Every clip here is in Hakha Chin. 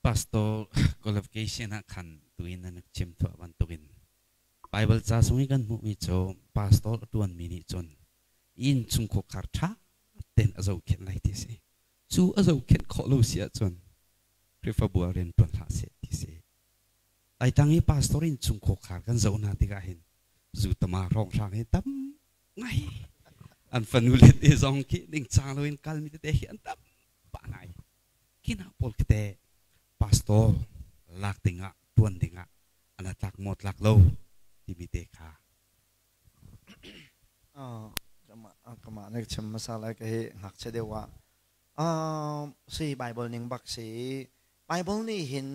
Pastor qualification ah khan tuin nan chim thuah bantukin Bible ca sung i kan hmuhmi cu pastor a ṭuanmi nih cun inn chungkhar ṭha tein a zohkhenh lai ti si. Cu a zohkhenh khawh lo si ahcun Khrihfabu ah rian ṭuan hlah seh ti si. Laitlang i pastor inn chungkhar kan zoh hna tikah hin zu tama hrawnghrang hi tam ngai. An fanu le te zong khi ningcang loin kalmi tete hi an tam pah ngai. Khi hna pawl khi teh pastor lak dingah ṭuan dingah an tlak maw tlak lo timi te kha. Kamah na chim hmasa lai ka hi ngakchia deuh ah si Bible ning bak si. Bible nih hin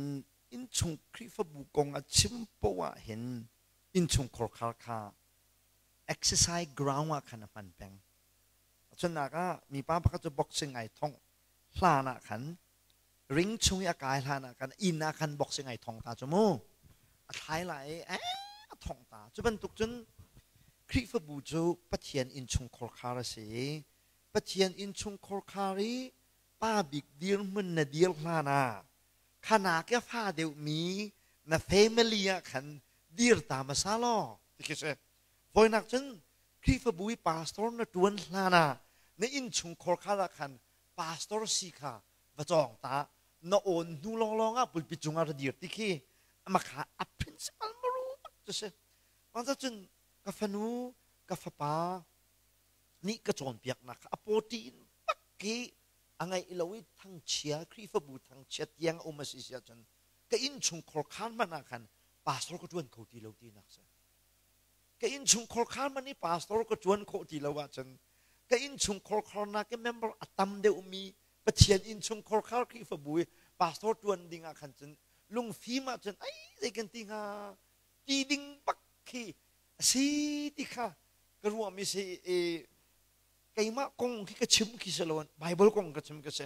innchung Khrihfabu kong a chim poah ah hin innchung khorkhar kha exercise ground ah khan a hman peng. Cunnak ah mipa pakhat cu boxing ai thongh hlan ah khan ring chung i a kai hlan ah khan inn ah khan boxing ai thong ta cu mu a thlai lai i a thong ta. Cu bantuk cun Khrihfabu cu Pathian innchung khorkhar a si i Pathian innchung khorkhar i pa bik dirhmun na dir hlan ah khanak i fa deuhmi na family ah khan dir ta hmasa law ti khi si. Voinak cun Khrihfabu i pastor na ṭuan hlan ah na innchung khorkhar ah khan pastor si kha va cawng ta, na awn hnu lawnglawng ah pulpit cungah ra dir ti khi ama kha a principal maru bak cu si. Mah cun ka fanu ka fapa nih ka cawnpiaknak kha a pawṭi in bak khi a ngaih lo i thangchia Khrihfabu thangchia tiang a um a si si ahcun ka innchungkhar khaan hmanh ah khan pastor ka ṭuan kho ti lo tinak si. Ka innchungkhar khaan hmanh i pastor ka ṭuan khawh ti lo ahcun ka innchungkhar kharnak i member a tam deuhmi Pathian innchungkhar khar Khrihfabu i pastor ṭuan ding ah khan cun lungfim ahcun ai zei kan ti hnga ti ding bak khi a si ti kha ka ruahmi si i keimah kong khi ka chim khi si lo, Bible kong ka chim ka si.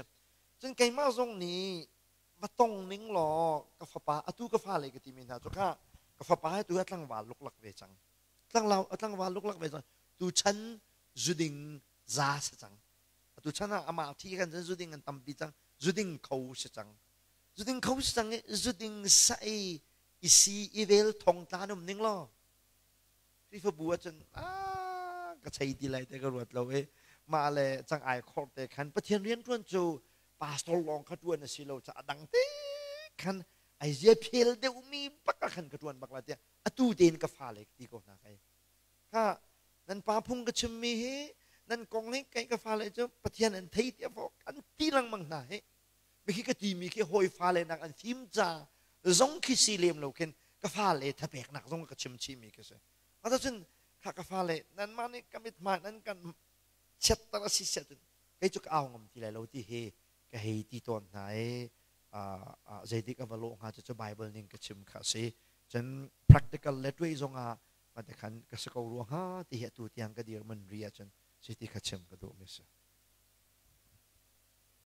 Cun keimah zong nih va tong ning law ka fapa atu ka fale ka timi hna cu kha ka fapa he tu a tlangval luklak ve cang, tlanglau a tlangval luklak ve cang, tu chan zuding za si cang. Atu chan ah amah thi kan cun zuding an tampi cang, zuding kho si cang, zuding kho si cang i zuding sai i si i vel thong tla um ning law Khrihfabu ahcun ka chei ti lai te ka ruat lo i mah le cang ai khor te khan Pathian rian ṭuan cu pastor lawng kha ṭuan a si lo caah dang te khan ai zia phel deuhmi bak ah khan ka ṭuan bak la tiah atu tein ka fale ka ti ko hna. Kai kha nan pa phung ka chimmi hi nan kong hi kei ka fale cu Pathian an thei tiah fawk an ti lengmang hna hi. Mikhi ka timi khi hawi fale nak an fim ca zong khi si lem lo khin ka fale thapeknak zong ka chim chihmi ka si. Mah cun kha ka fale nanmah nih ka mithmai nan kan chiatter a si siah cun kei cu ka au ngam ti lai lo ti hi ka hei ti tawn hna i zeitik a va lawh hnga cu Bible ning ka chim kha si. Cun practical le tuai zong ah mate khan ka si ko rua hnga ti hi atu tiang ka dir man ri ahcun si ti kha chim ka duh mi si.